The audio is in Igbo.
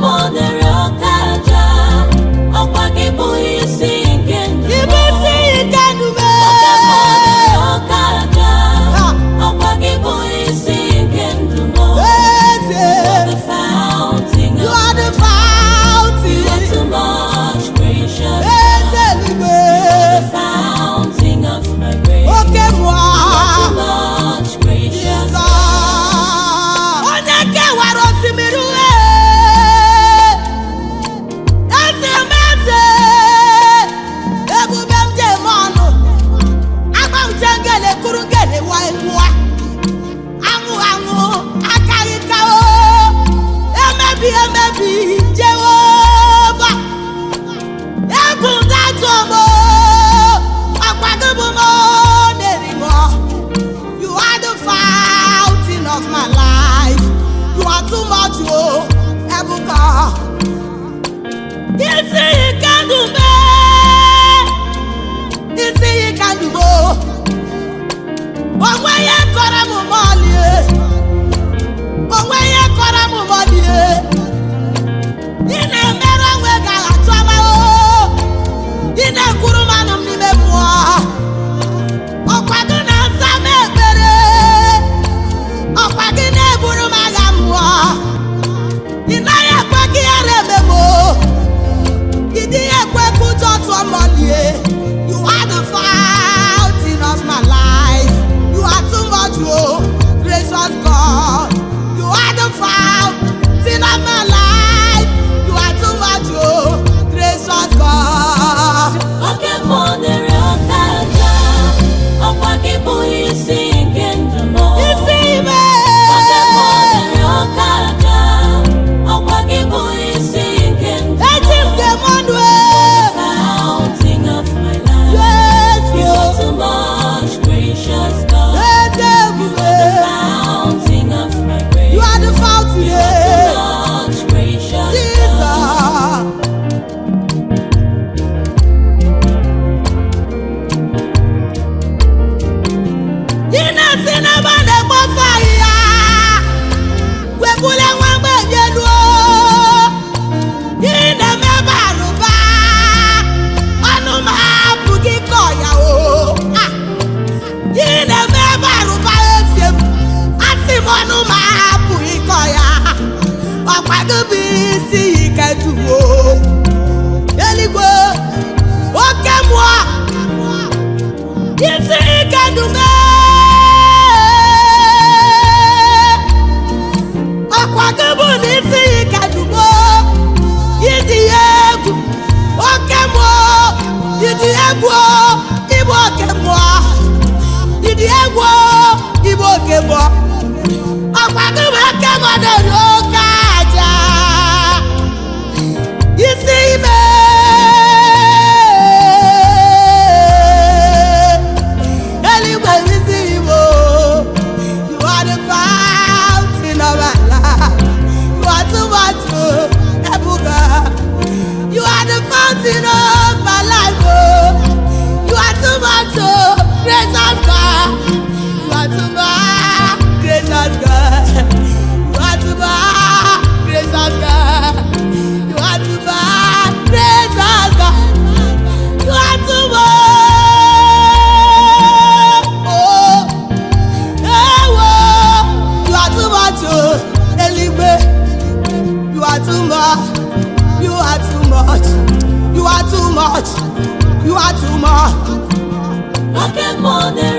Mmụọ na-eri oke aja, ọkwa gị bụ isi nke ndụ. Ibu isi ike dume. Oke mmụọ na-eri oke aja, ọkwa gị bụ isi nke ndụ m. Eze. You are the fountain You of are the You fountain. are too much, gracious. Eze eluigwe. The fountain of my grace. Oke mmụọ. You are too much, gracious. Onye kewara osimiri uhie. Eze m, eze ebube m ji eme ọnụ, agbanwuche ngele kuru ngele wa egbua anwụ anwụ akaghị ka o emebi emebi. Jehova, egwu ndajụ m, ọkwa gị bụ m na-eri m. You are the fountain of my life. You are too much, oh, Ebuka. Isi ike ndụ m, isi ike ndụ m. Onwe ihe kọrọ m mọlie, onwe ihe kọrọ m mọlie. Ị na-emere onwe gị agha chọma o. Ị na-ekwuru m anụ m n'ime mmụọ. Ọkwa gị na-aza m ekpere, ọkwa gị na-eburu m agha mmụọ. Ị naghị ekwe ka ihere eme m o. Ị dịghị ekwe ka ụjọ tụọ m ọlie. You are the fountain of my life. You are too much, oh, gracious God. You are the fountain of my life. You are too much, oh, gracious God. Oke mmụọ na-eri oke aja, ọkwa gị bụ isi nke ndụ m. Isi ime. Oke mmụọ na-eri oke aja, ọkwa gị bụ isi nke ndụ m. Eji m ga-eme ọnụ e. Fountain of my life. Yes, You are oh. too much, gracious God. Eze You are the ebube. fountain of my grace. You are the fountain. You are too much, gracious God. Jesus. Ị na-esi n'ebe a na-ekpofu ahịhịa wepụla nwa mgbe elu. Ị na-eme ebe arụba ọnụ ma apụghị ịkọ ya o. Ah! Ị na-eme ebe arụba eze m, asị m ọnụ ma apụghị ịkọ ya. Ọkwa gị bụ isi ike duo eluigwe, oke mmụọ, isi ike dume. Ọkwa gị bụ na isi ike dumo ịdị ya egwu, oke mmụọ, ịdị egwu, ịbụ oke mmụọ, ịdị egwu, ịbụ oke mmụọ. Ọkwa gị bụ oke mmụọ na-eri oke aja, isi ime. Eluigwe, isi ime. You are the fountain of my life. You are too much, oh, Ebuka. You are the fountain of my life, oh. You are too much, oh, gracious God. You are too much, gracious God. You are too much, gracious God. You are too much, gracious God. You are too much. Oh, ewo, you are too much, oh, eluigwe. You are too much. You are too much. You are too much. You are too much. Oke mmụọ.